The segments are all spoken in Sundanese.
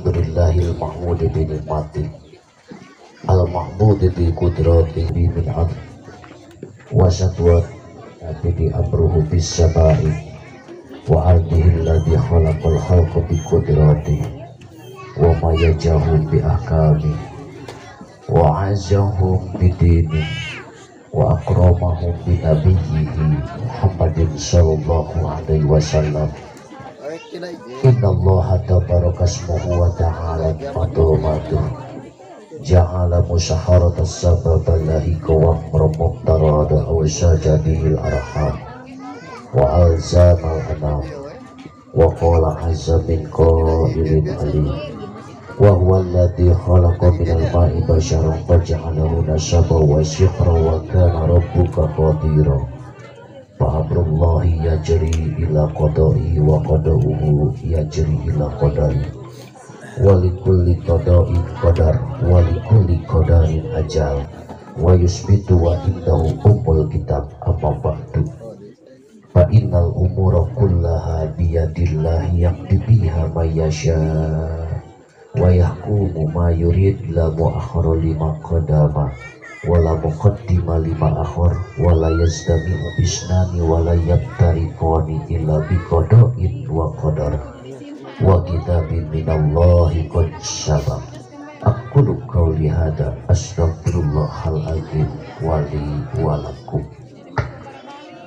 Alhamdulillahil mahmudi bi nikmati al mahmudi bi qudrati bi min adl wa satwa bi amruhu bis samai wa ardihi alladhi khalaqal khalqa bi qudrati wa ma yajahum bi ahkami wa azahum bi dini wa akramahum bi nabiyyihi Muhammadin sallallahu alaihi wasallam. Inna Allah tabaraka ismuhu wa ta'ala fadlatuh ja'ala musaharata sababa lahi qawamra muqtarada aw sajadihil arham wa alzamal anam wa qala azza min qailin alim wa huwa alladhi khalaqa minal ma'i basharan faja'alahu nasaban wa sihra wa kana rabbuka qadira. Fa amrullahi yajri ila qada'i wa qada'uhu yajri ila qadari wa likulli qada'in qadar wa likulli qadarin ajal wa yusbitu wa indahu ummul kitab. Amma ba'du, fa innal umura kullaha biyadillahi yaqdi biha may yasha wa yahkumu ma yurid la mu'akhkhara lima qadama wa la muqaddima lima akhar wa la yazdami'u isnani wa la yaftariqani illa biqada'in wa qadar wa kitabin minallahi qad sabaq. Aqulu qawli hadza astaghfirullahal azim wa li wa lakum.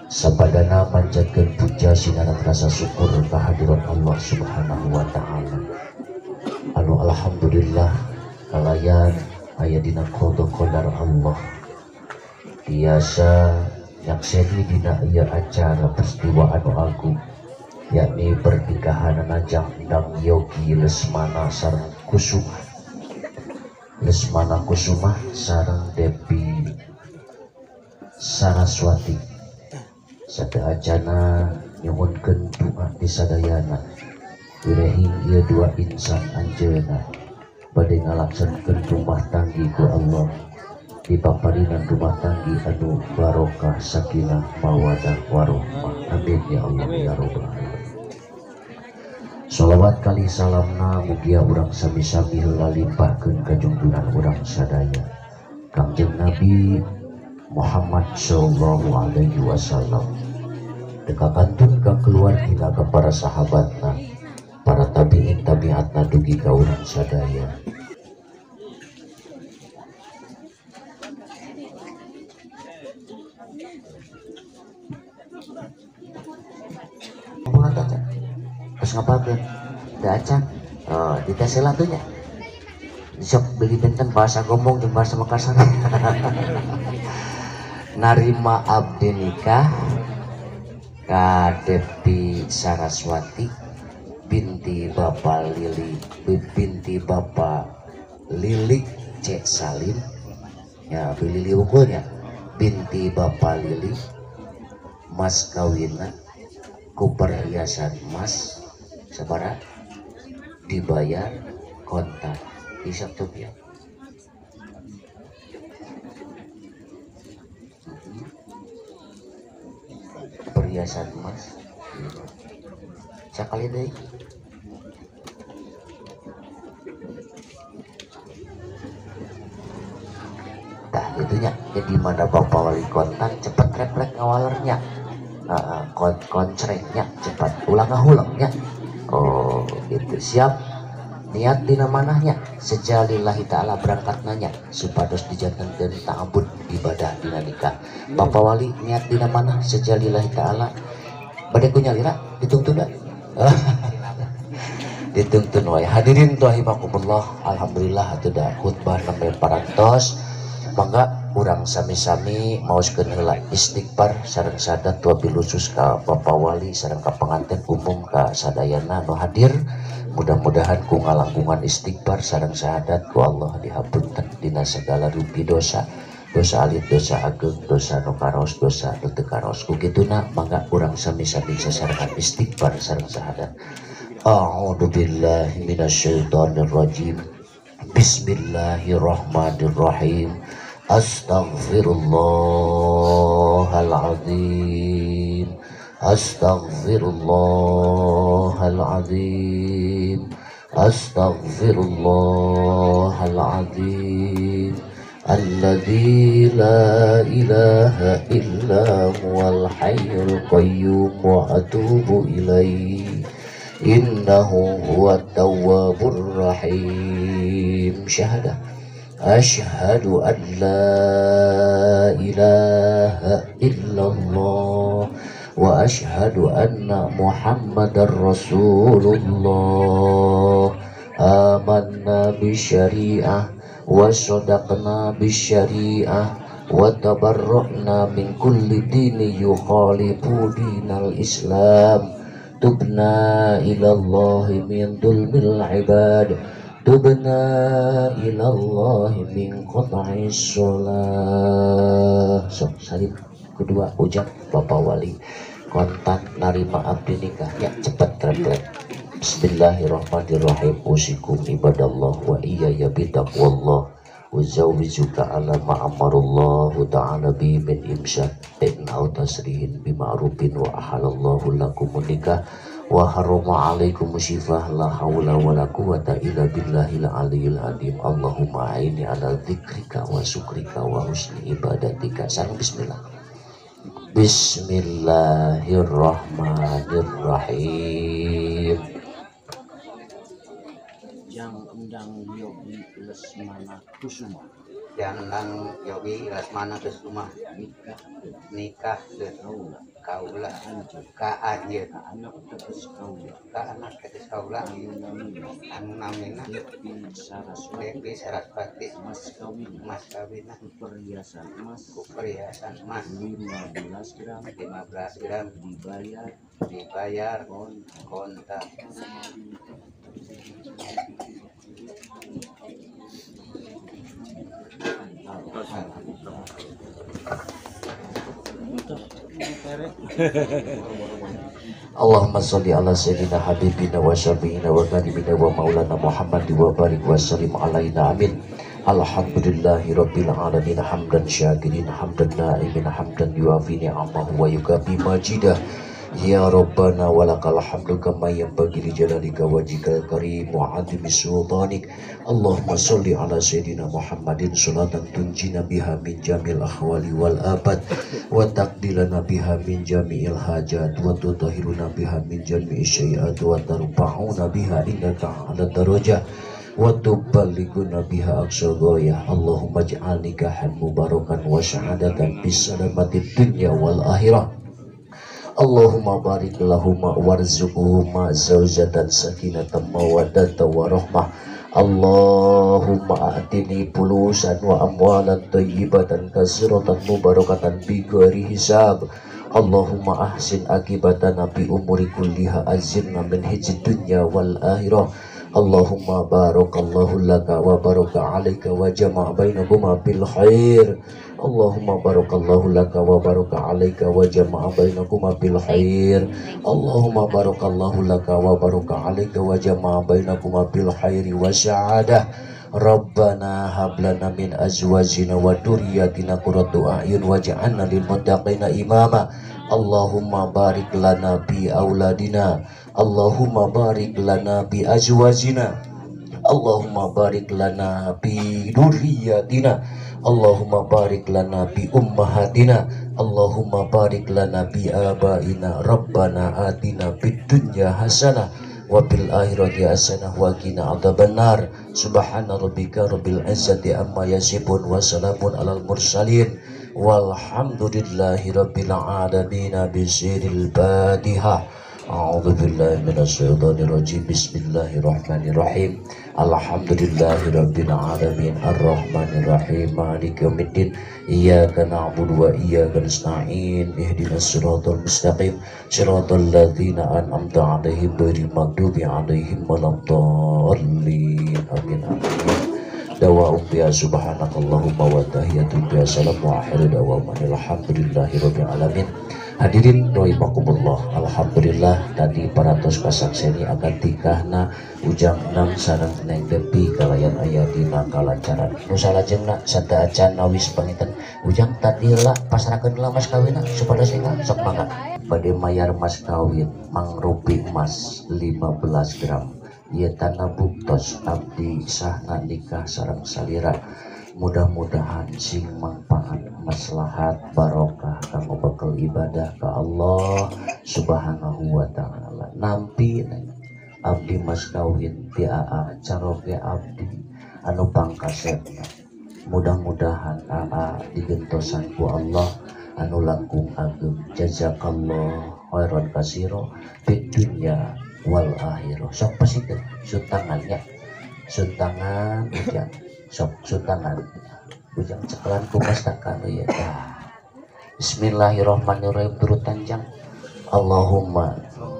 Sabadana panjatkeun puja sinaran rasa syukur kehadirat Allah Subhanahu wa ta'ala. Anu alhamdulillah kalayan aya dina qada qadar Allah biasa nyakseni dina ieu acara peristiwa anu agung, yakni pernikahan Jang Endang Yogi Lesmana sareng Kusuma, Lesmana Kusuma sareng Depi Saraswati. Sadaajana nyuhunkeun doa di sadayana wirehing ieu dua insan anjeunna bade ngalaksankeun rumah tanggi ku Allah dipaparinan rumah tanggi anu barokah sakinah mawadah warohmah. Amin ya Allah ya rabbal alamin. Sholawat kali salamna mugia urang sami-sami heula limpahkeun ka jungjunan urang sadaya Kangjeng Nabi Muhammad sallallahu alaihi wasallam, teka kantun ka keluargina ka para sahabatna, para tabiin tabiatna dugi ka urang sadaya. Terus ngapalkeun teu acan dites heula atuh nya. Sok beli benten bahasa gombong jeung bahasa Makassar. Narima abdi nikah ka Depi Saraswati binti Bapak Lili binti Bapak Lili C Salim ya, Lili ukulnya binti Bapak Lili, mas kawinna ku perhiasan emas sabaraha dibayar kontan isap tuh ya. Perhiasan emas sekali deh. Tah itunya jadi mana bapak wali kontan cepet refleks ngawalernya, koncreknya cepat ulang ngahulangnya. Oh gitu, siap niat dina manahnya sejalillahi ta'ala berangkat nanya supados dijantenkeun ta'abud ibadah dina nikah. Bapak wali niat dina manah sejalillahi ta'ala bade ku nyalira dituntun da dituntun wae. Hadirin rahimakumullah, alhamdulillah atuh da khutbah nembe parantos. Mangga urang sami-sami maoskeun heula istighfar sareng sadat wabil khusus ka Bapak wali sareng ka panganten umum ka sadayana nu hadir. Mudah-mudahan ku ngalangkungan istighfar sareng syahadat ku Allah dihapunten dina segala rupi dosa, dosa alit, dosa ageng, dosa nu karaos, dosa nu teu karaos. Ku kituna mangga urang sami-sami sasarengan istighfar sareng syahadat. A'udzu billahi minasyaitonir rajim. Bismillahirrahmanirrahim. Astaghfirullahaladzim, astaghfirullahaladzim, Astaghfirullahal azim alladzi la ilaha illa huwal hayyul qayyum wa atubu ilaihi innahu huwat tawwabur rahim. Syahadah. Asyhadu an la ilaha illallah wa asyhadu anna Muhammadar Rasulullah. Amanna bisyariah wa sadaqna bisyariah wa tabarra'na min kulli dini yukhalifu dinal Islam. Tubna ilallahi min dhulmil ibad, tubna ilallahi min qat'is sholah. Sok salib kedua ujang Bapak Wali kontak narima abdi nikah ya cepat template. Bismillahirrahmanirrahim. Usikum ibadallah wa iyaya bitaqwallah uzawijuka ala ma'amarullahu ta'ala bi min imsak au tasrihin bima'rufin wa ahalallahu lakum nikah wa harrama alaikum syifah la haula wa la quwata illa billahil aliyil azim. Allahumma aini ala dzikrika wa syukrika wa husni ibadatika. Sareng bismillah. Bismillahirrahmanirrahim. Jang Endang Yogi Lesmana Kusuma, Jang Endang Yogi Lesmana Kusuma nikah nikah kaula kaula ka ka anjeun ka anak teges kaula ka anak teges kaula anu namina anu namina Devi Saraswati Devi Saraswati mas kawina mas kawina perhiasan emas perhiasan emas 15 gram 15 gram dibayar dibayar kontak. Kontak. Allahumma sholli ala sayyidina habibina wa syafi'ina wa karimina wa maulana Muhammad wa barik wa sallim alaina amin. Alhamdulillahi rabbil alamin hamdan syakirin hamdan na'imin hamdan yuafi ni'amahu wa yukafi majidah. Ya Rabbana walakal hamdu kama yanbaghi li jalalika wajhikal karim wa 'azimi sultanik. Allahumma sholli ala sayyidina Muhammadin sholatan tunjina biha min jamil ahwali wal abad wa taqdilana biha min jami'il hajat wa tutahhiruna biha min jami'i syai'at wa tarfa'una biha innaka 'ala darajah wa tuballighuna biha aqsa ghayah. Allahumma ij'al nikahan mubarakan wa syahadatan bis salamati dunya wal akhirah. Allahumma barik lahuma warzuqhuma zawjatan sakinatan mawaddatan warahmah. Allahumma a'tini pulusan wa amwalan thayyibatan katsiratan mubarakatan bi ghairi hisab. Allahumma ahsin akibatana bi umuri kulliha azirna min hijid dunya wal akhirah. Allahumma barakallahu laka wa baraka alaika wa jama'a bainakuma bil khair. Allahumma barakallahu laka wa baraka alaika wa jama'a bainakuma bil khair. Allahumma barakallahu laka wa baraka alaika wa jama'a bainakuma bil khairi wa sa'adah. Rabbana hab lana min azwajina wa dzurriyyatina qurrata a'yun waj'alna lil muttaqina imama. Allahumma barik lana bi auladina. Allahumma barik lana bi azwajina. Allahumma barik lana bi dzurriyyatina. Allahumma barik lana bi ummahatina. Allahumma barik lana bi abaina. Rabbana atina fid dunya hasanah wa bil akhirati hasanah wa qina adzabannar. Subhana rabbika rabbil izzati amma yasifun wa salamun alal mursalin walhamdulillahi rabbil alamin. Bisiril Fatihah. A'udzu billahi minasyaitonir rajim. Bismillahirrahmanirrahim. Alhamdulillahi rabbil alamin arrahmanir rahim maliki yaumiddin. Iyyaka na'budu wa iyyaka nasta'in. Ihdinas siratal mustaqim siratal ladzina an'amta 'alaihim ghairil maghdubi 'alaihim waladdallin. Amin amin. Dawa'um biha subhanakallahumma wa tahiyyatu biha salam wa akhiru da'wana alhamdulillahi rabbil alamin. Hadirin rahimakumullah, alhamdulillah tadi parantos kasakseni akan tikahna ujang enam sareng Neng Depi kalayan aya dina kalancaran. Nu salajengna sadaya acan nawis panginten ujang tadi lah pasrakeun lah mas kawinna supados enggal sok mangga. Bade mayar mas kawin mangrupi emas 15 gram Ieu tanda buktos abdi sahna nikah sareng salira. Mudah-mudahan sing manfaat maslahat barokah kanggo bekal ibadah ka Allah Subhanahu wa taala. Nampi abdi mas kawin ti aa caroge abdi anu pangkasepna. Mudah-mudahan aa digentosan ku Allah anu langkung ageng. Jazakallah khairan kasiro fid dunya wal akhirah. Sok pasikeun suntangannya. Suntangan ujang. Sok suntangan. Ujang cekelan ku pastaka nu ieu. Bismillahirrahmanirrahim turutan jang. Allahumma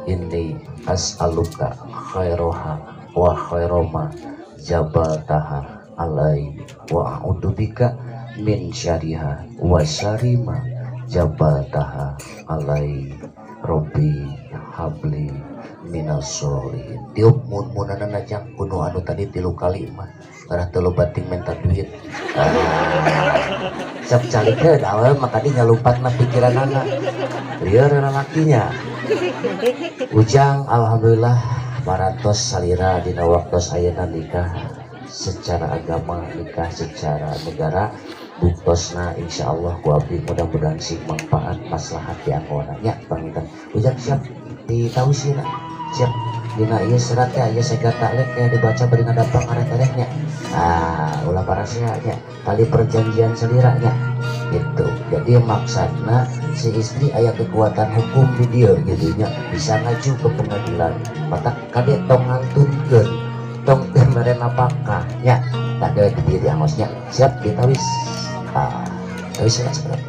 inni as'aluka khairoha wa khairoma jabaltaha alai wa a'udzubika min syariha wa syarima jabaltaha alai robbi habli minas sholihin. Tiup mun-munanana jang kuno anu tadi 3 kali mah karena teu bating minta duit. Sok calikeun awal mah kadi ngalumpatna pikiranana. Lieur lalakinya. Ujang alhamdulillah parantos salira dina waktos ayeuna nikah secara agama, nikah secara negara. Buktosna insyaallah ku abdi mudah-mudahan sing manfaat maslahat dianggona nya panginten. Ujang siap ditawis siap dina ieu serat teh aya sega taklek aya dibaca bari ngadapang areh-arehnya. Ah, ulah parasea nya tali perjanjian salira nya gitu. Jadi maksudna si istri aya kekuatan hukum di dieu gitu nya bisa ngaju ke pengadilan. Matak kade tong ngantunkeun, tong teu mere napakah nya. Tak dewe di dieu diangosnya. Siap ditawis. Ah, tawis lah sebentar.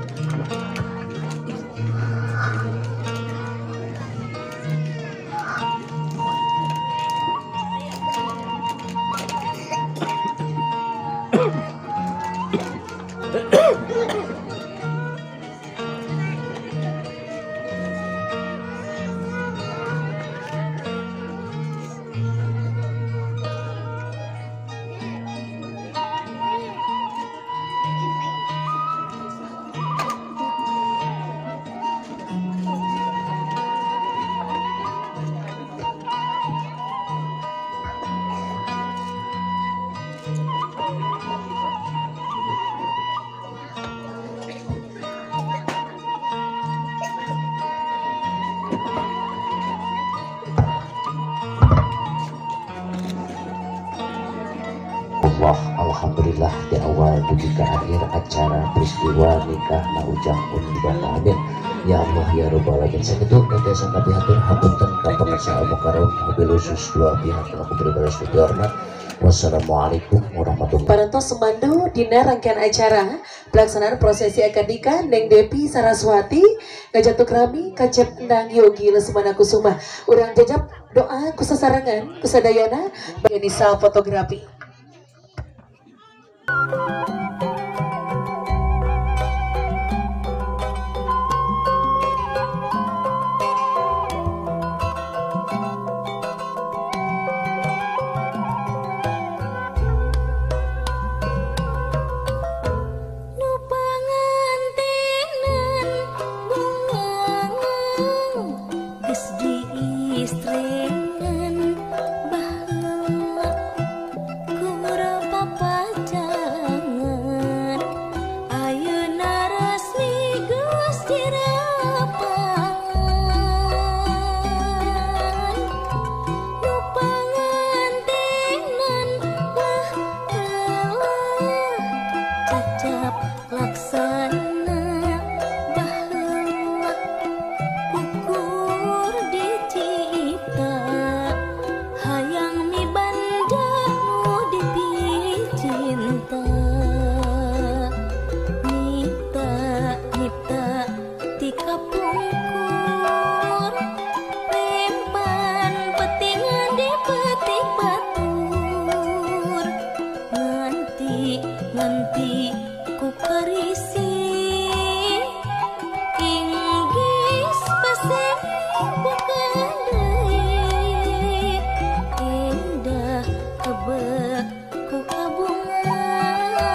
Alhamdulillah di awal dugi ke akhir acara peristiwa nikah na Ujang Uni Bapak Amin. Ya Allah ya Rabbal Alamin. Sakitu netizen tapi hatur hapunten ka pemirsa Al Mukarram mobil khusus dua pihak aku pribadi hormat. Wassalamualaikum warahmatullahi wabarakatuh. Parantos Sumandu dina rangkaian acara pelaksanaan prosesi akad nikah Neng Depi Saraswati ngajatuk rami Kacep Endang Yogi Lesmana Kusuma. Urang jajab doa kusasarangan kusadayana Nisa fotografi. Indah kebek ku kabungan.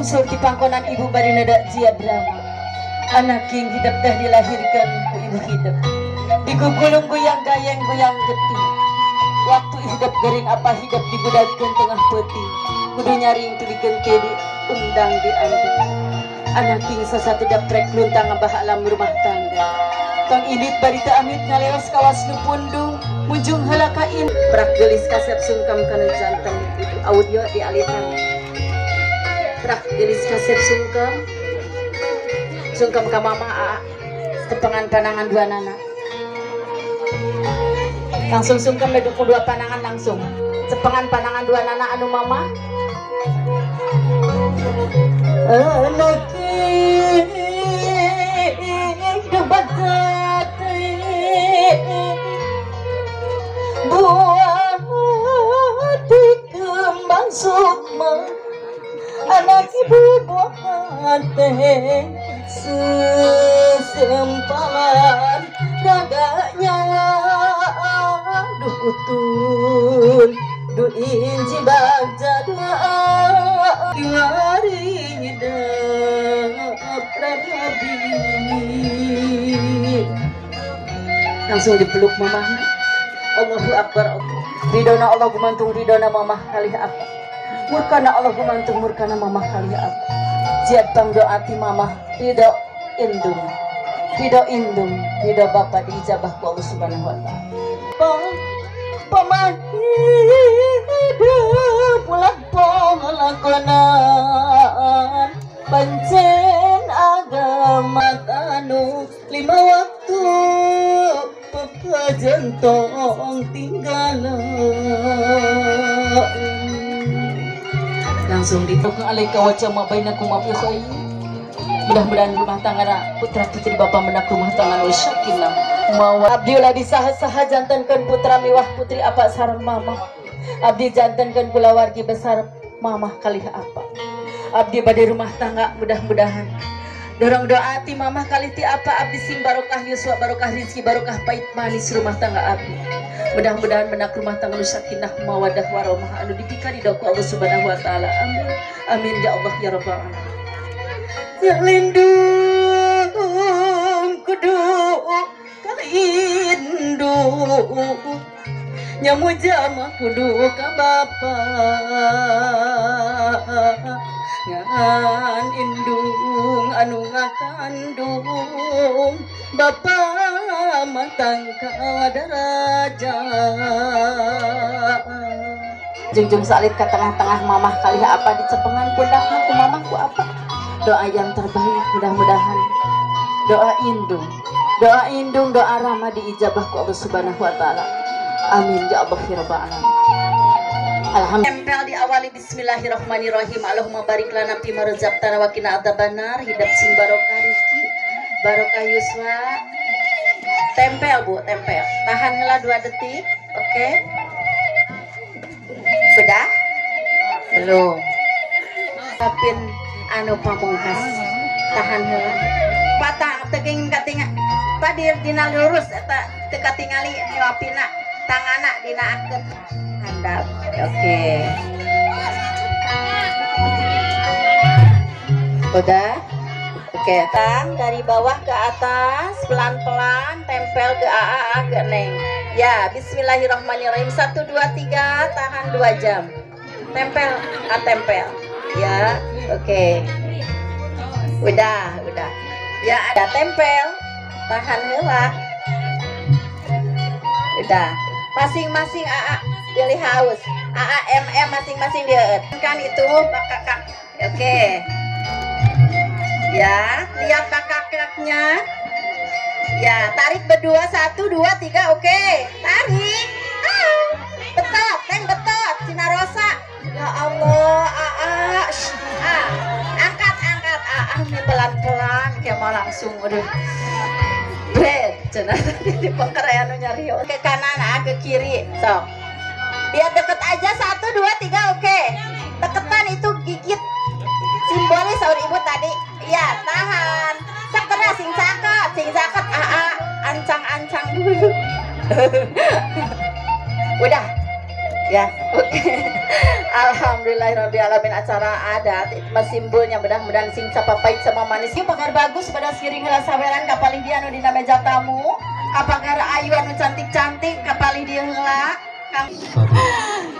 Kapungsur di pangkonan ibu bari nada jia drama. Anak king hidup dah dilahirkan ku ibu hidup. Digugulung goyang gayeng goyang getih. Waktu hidup gering apa hidup dibudagkeun tengah peuting. Kudu nyaring tulikeun ke diundang diambil. Anak king sasatu daprek luntang ngabah alam rumah tangga. Tong indit bari teu amit ngaleos kawas nu pundung. Munjung heula ka in. Prak geulis kasep sungkem kana janten ibu audio dialihan. Prak geulis kasep sungkem. Sungkem ka mama aa. Tepengan panangan dua nana. Langsung sungkem dukung dua panangan langsung. Cepengan panangan dua nana anu mama. Anak buah hati kembang sukma, anak ibu buah hati sesempalan raga nyawa. Duh utun duh inji bagja doa diwari ngidap rabi. Langsung dipeluk mamahnya. Allahu Akbar. Ridona Allah gumantung ridona mamah kalih apa. Murkana Allah gumantung murkana mamah kalih apa. Jiat pangdoa ti mamah ridho indung. Ridho indung, ridho bapa diijabah ku Allah Subhanahu wa taala. Pamah hidup ulah panglakonan pancen agama tanu lima waktu pepajentong tinggalan. Langsung ditokang alaika wa jama bainakum fi khair. Mudah-mudahan rumah tangga putra putri bapak menak rumah tangga nu sakinah mawaddah. Abdi ulah disaha-saha jantenkeun putra miwah putri apa sareng mamah. Abdi jantenkeun kulawargi besar mamah kalih apa. Abdi bade rumah tangga mudah-mudahan dorong doa ti mamah kali ti apa abdi sing barokah yuswa barokah rizki barokah pahit manis rumah tangga abdi. Mudah-mudahan menak rumah tangga nu sakinah mawaddah warahmah anu dipikari ku Allah Subhanahu wa taala. Amin. Amin ya Allah ya rabbal alamin. Ya lindung kudu ka indung nyamu jama kudu ka bapa ngan indung anu ngakandung bapa matangka daraja. Jungjung salib ke tengah-tengah mamah kali apa dicepengan pundak ku mamah ku apa. Doa yang terbaik mudah-mudahan doa indung, doa indung, doa rahmah diijabah ku Allah Subhanahu wa taala. Amin ya Allah ya rabbal alamin. Alhamdulillah. Tempel diawali bismillahirrahmanirrahim. Allahumma barik lana fima razaqtana wa qina adzabannar. Hidup sing barokah rezeki, barokah yuswa. Tempel Bu, tempel. Tahan heula 2 detik. Oke. Sudah? Belum. Papin anu pamungkas. Tahan heula. Patah teging katinga. Padir dina lurus eta teu katingali nyuapina tangana dina akeut. Handap. Oke. Udah? Oke, tang dari bawah ke atas pelan-pelan tempel ke AA ke Neng. Ya, bismillahirrahmanirrahim. 1 2 3 tahan 2 jam. Tempel, A tempel. Ya, oke. Udah, udah. Ya, ada tempel. Tahan heula. Udah. Masing-masing AA pilih haus. AA MM masing-masing dia. Kan itu Pak Kakak. Oke. Ya, lihat Pak Kakaknya. Ya, tarik berdua 1 2 3 oke. Tarik. Ah. Betot, Neng betot, Cina Rosa. Ya Allah, AA. Ah. Angkat, angkat. AA nih pelan-pelan kayak mau langsung udah. Bret, cenah tadi di pengkerayaan nyari. Ke kanan, ah, ke kiri. Sok. Biar deket aja 1 2 3 oke. Deketan itu gigit. Simbolis saur ibu tadi. Ya, tahan. Sakera sing caket AA, ancang-ancang dulu. Udah. Ya, oke. Alhamdulillahirabbil alamin, acara adat itu mah simbolnya, mudah-mudahan sing capapait sama manis. Ieu pagar bagus pada siring heula saweran ka palih dia anu dina meja tamu, ka pagar ayu anu cantik-cantik ka palih dieu heula.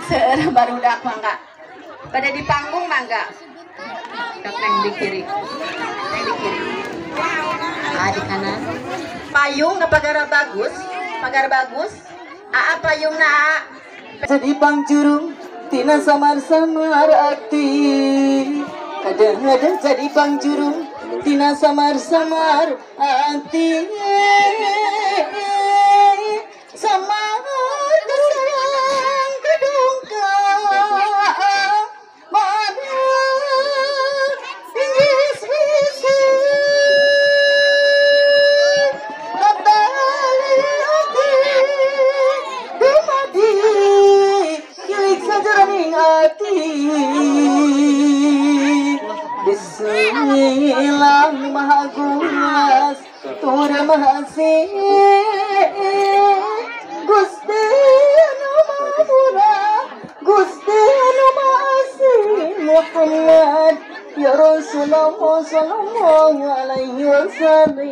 Seueur barudak mangga. Pada di panggung mangga. Neng di kiri. Neng di kiri. Ah, di kanan. Payung ke pagar bagus, pagar bagus. Aa payungna aa. Jadi pangjurung tina samar-samar ati, kadang-kadang jadi pangjurung tina samar-samar ati, samar kesayang kedungkang mana inggris wisi natali ati dumadi kilik sajaraning ati. Bismillah maha gunas tura maha asih, Gusti anu maha murah, Gusti anu maha asih, Muhammad ya Rasulullah sallallahu alaihi wasallam.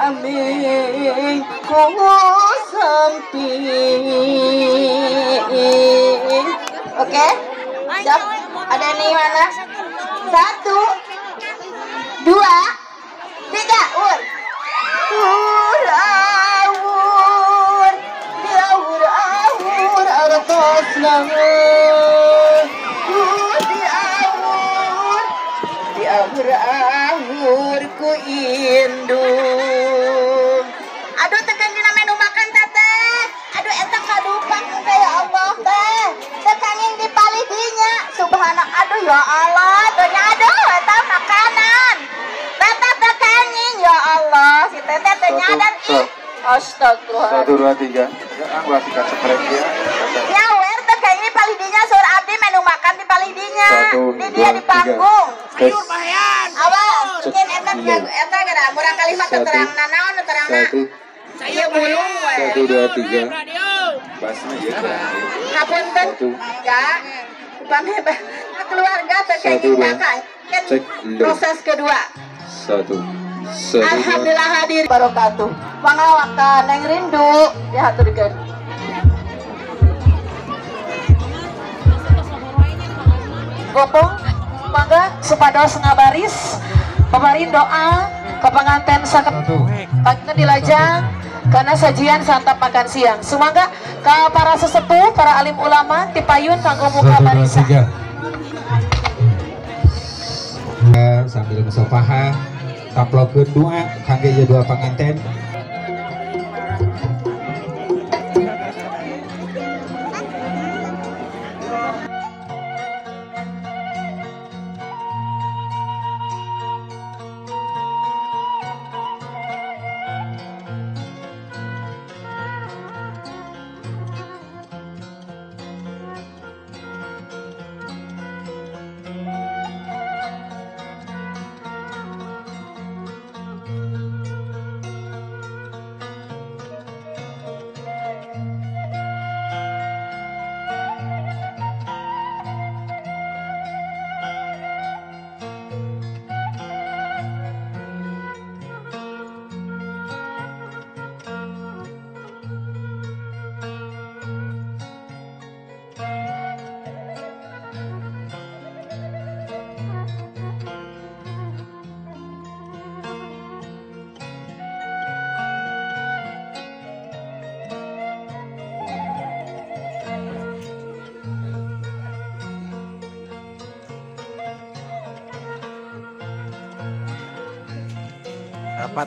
Amin, ku samping. Oke, siap. Ada nih mana? 1, 2, 3, ur. Ur awur, diawur awur artosna. Diawur, diawur awur ku indung. Aduh, tekan dina menu makan teteh. Aduh, eta kadupan teh ya Allah teh. Tekangin di palidinya. Subhanallah, aduh ya Allah, dunya aduh eta makanan. Teteh tekangin ya Allah, si teteh teh nyadar ih. Astagfirullah. 1 2 3. Ya, ulah sikat seprek ya. Ya wer tekangin palidinya saur abdi menu makan di palidinya. Di dia di panggung. Sayur bahean. Awas, mungkin eta eta gara murang kali mah terang nanaon terangna. Iya bulung we. 1 2 3. Basna ieu. Hapunten. Enggak. Upami keluarga teh kayak cek proses kedua. 1. Alhamdulillah hadir barokatuh. Mangga neng rindu ya haturkeun. Gopong mangga supados ngabaris pemarin doa ke pengantin sakep panggilan dilajang karena sajian santap makan siang. Sumangga ke para sesepuh, para alim ulama tipayun kanggo muka barisan. Sambil musofaha taplokeun doa kangge ieu dua panganten.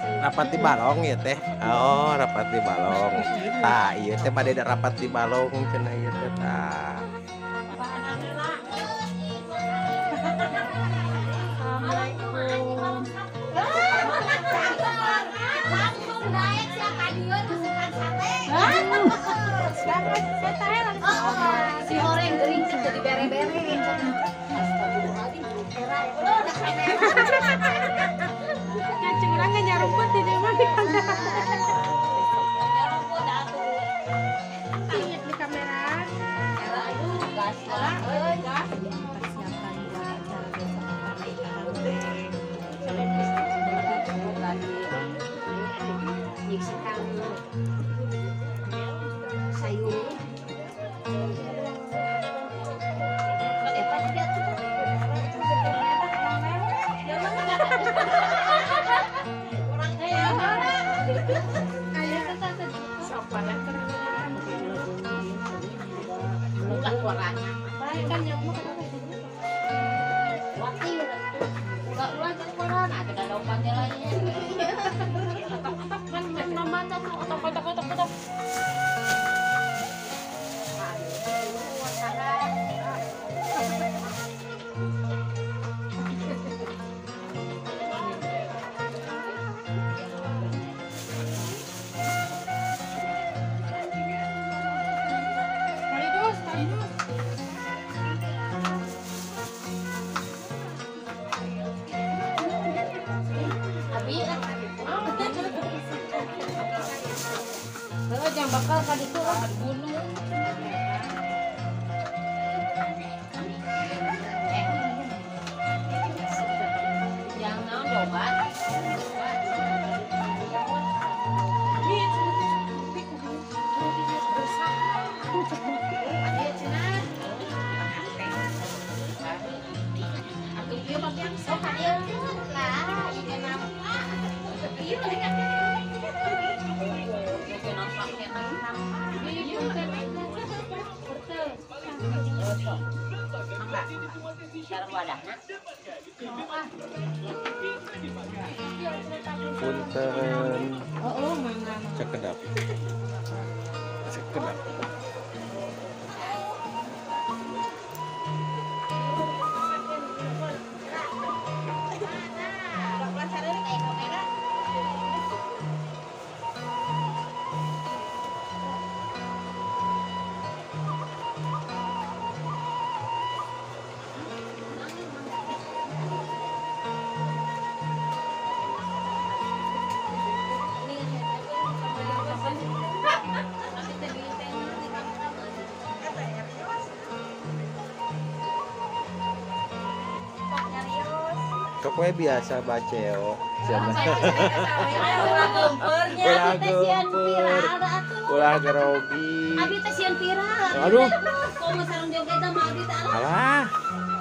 Rapat di balong ya teh. Oh, rapat di balong. Tah, ieu teh bade rapat di balong cenah ieu teh tah. teu dibere-bere. Astagfirullahaladzim, era ulah kamera. Ngaceng urang nyarumput di dieu mah di kamera. Nyarumput atuh. Ingat di kamera. Era aduh gas lah euy, gas. Persiapkan buat acara besok. Nyiksikan sayur. Bakal tadi tuh gunung. Jangan dobat. Punten. Cekedap. Cekedap. Pokoknya biasa baceo. Ulah gempernya, Ulah teh sieun gemper. viral atuh. Ulah grogi. Abi teh sieun viral. Aduh. Komo sareng joget mah abi teh alah. Alah.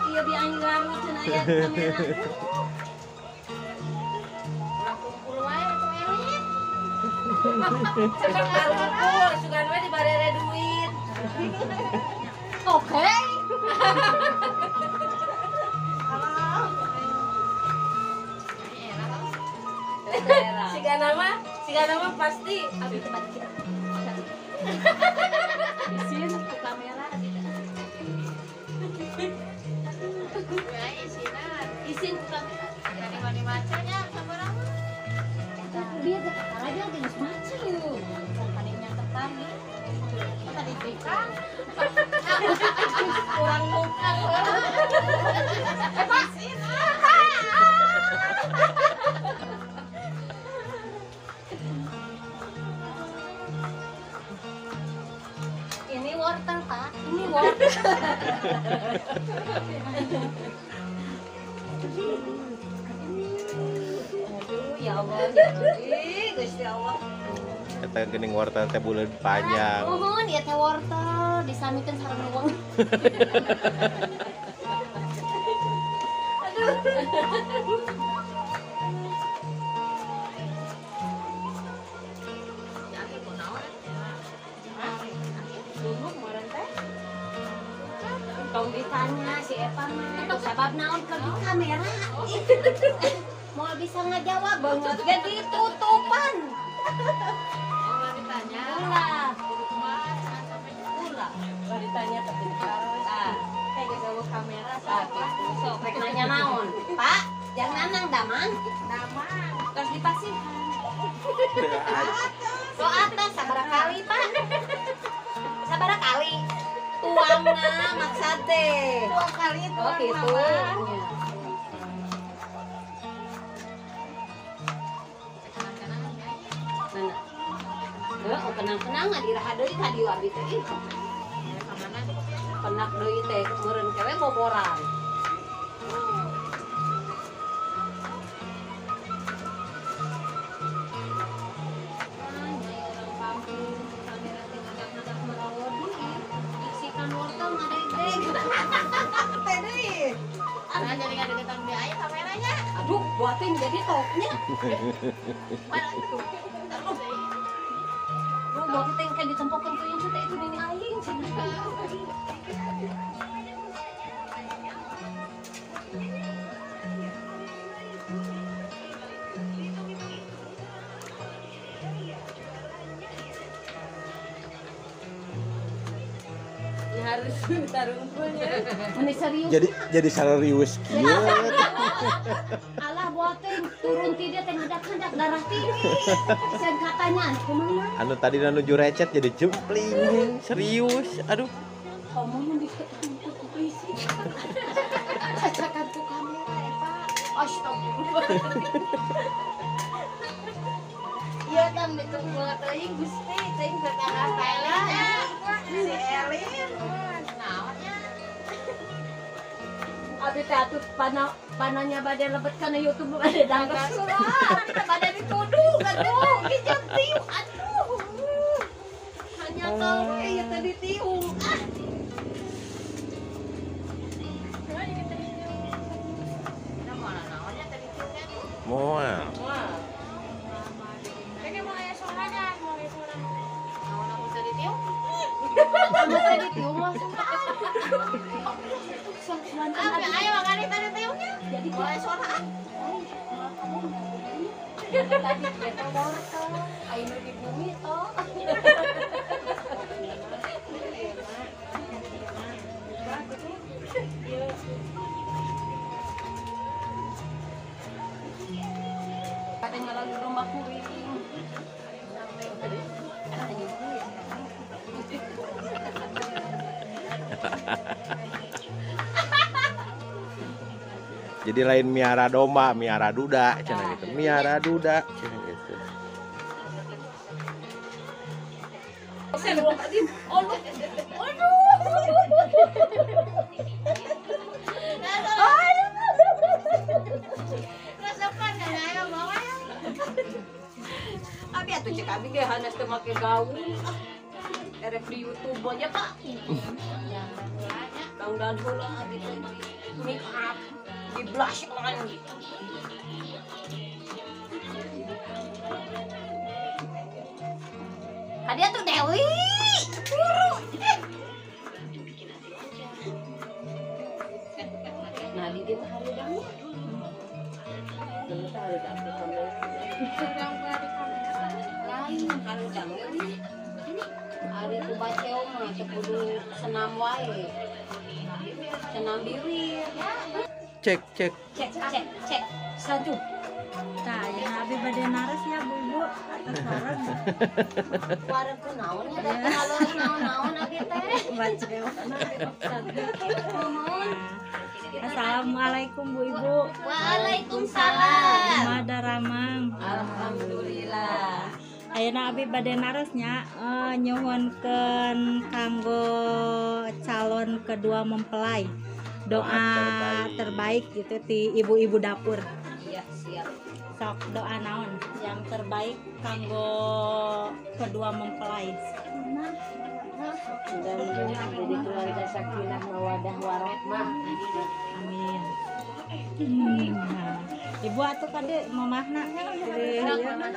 Ieu bi aing rambut cenah aya kamera. Ulah kumpul wae atuh elit. Sugan kumpul, sugan we dibarere duit. Oke. Siga nama pasti abi tempat kita. Isin ke kamera Isin ke kamera. Mani macanya sabaraha. Eta dia teh aja geus maca yeuh. Tadinya tetang tadi tukang. Kurang tukang. Pak. Ini wortel, Pak. Ini wortel. Aduh, ya Allah, ya Rabbi, Gusti Allah. Eta geuning wortel teh buleud panjang. Nuhun, ieu teh wortel disamikeun sareng luweng. Aduh. Tong ditanya si Epa mah sabab naon keur di kamera. Moal bisa ngajawab banget ge ditutupan. Ulah ditanya. Ulah. Ulah. Ulah ditanya tapi tah. Kayak geus eueuh kamera sakitu. Sok rek nanya naon? Pak, jangan nanang damang. Damang. Terus dipasihan. Doa teh sabaraha kali, Pak? Sabaraha kali? Tuang Tuangna maksad teh. Tuang kali tuang. Oh gitu. Mana? Heuh, kenang-kenangan iraha deui ka dieu abi teh. Ih. Penak deui teh meureun kewe boboran. Aduh, buatin jadi topnya. Aduh, buatin kayak ditempokan tuh yang sudah itu nini aing. Harus taruhnya. Jadi serius kieu. Alah buatin turun tidak teh ngadak-ngadak darah tinggi. Sen katanya kumaha? Anu tadi nuju recet jadi jempling serius. Aduh. Kamu mun diketuk ku polisi. Cacakan ku kamera eta. Astagfirullah. Iya kan ditunggu teuing Gusti teuing kakak si Elin. Naonnya? Abi teh atuh pananya bade lebet kana YouTube bade dangdut. Bade dituduh atuh, kijang tiung atuh. Hanya kau ieu teh ditiung. Ah. Moal. Ini mau aya sorangan, mau aya sorangan. Naon aku teh ditiung? Kamu teh ditiung mah. Ayo makanya tadi tiungnya. Jadi mulai sorangan. Tadi kita wortel, ayo di bumi toh. Katanya lagi rumah kuring. Jadi lain miara domba, miara duda, cenah gitu. Miara duda, cenah gitu. Abi atuh cek abi ge hanes teu make gaun. Erek di YouTube aja, Pak. Bang dan heula abi teh make up, di blush on. Hadiah tuh Dewi. Buru. Nah, di dieu mah hareudang. Geus hareudang teh kamera. Lain hareudang Dewi. Ari ku baceo mah teu kudu senam wae. Senam biwir. Cek cek. Cek cek cek. Satu. Tah, ya abi bade nares ya Bu Ibu. Atas wareg. Wareg ku naon nya da teu ngalor naon-naon abi teh. Baceo. Nuhun. Assalamualaikum Bu Ibu. Waalaikumsalam. Kumaha daramang? Alhamdulillah. Ayeuna abi bade nares nya nyuhunkeun kanggo calon kedua mempelai. Doa terbaik gitu ti ibu-ibu dapur. Iya, siap. Sok doa naon yang terbaik kanggo kedua mempelai. Mudah-mudahan jadi keluarga sakinah mawadah warahmah. Amin. Nah, ibu atuh kade mamahna. Mamahna.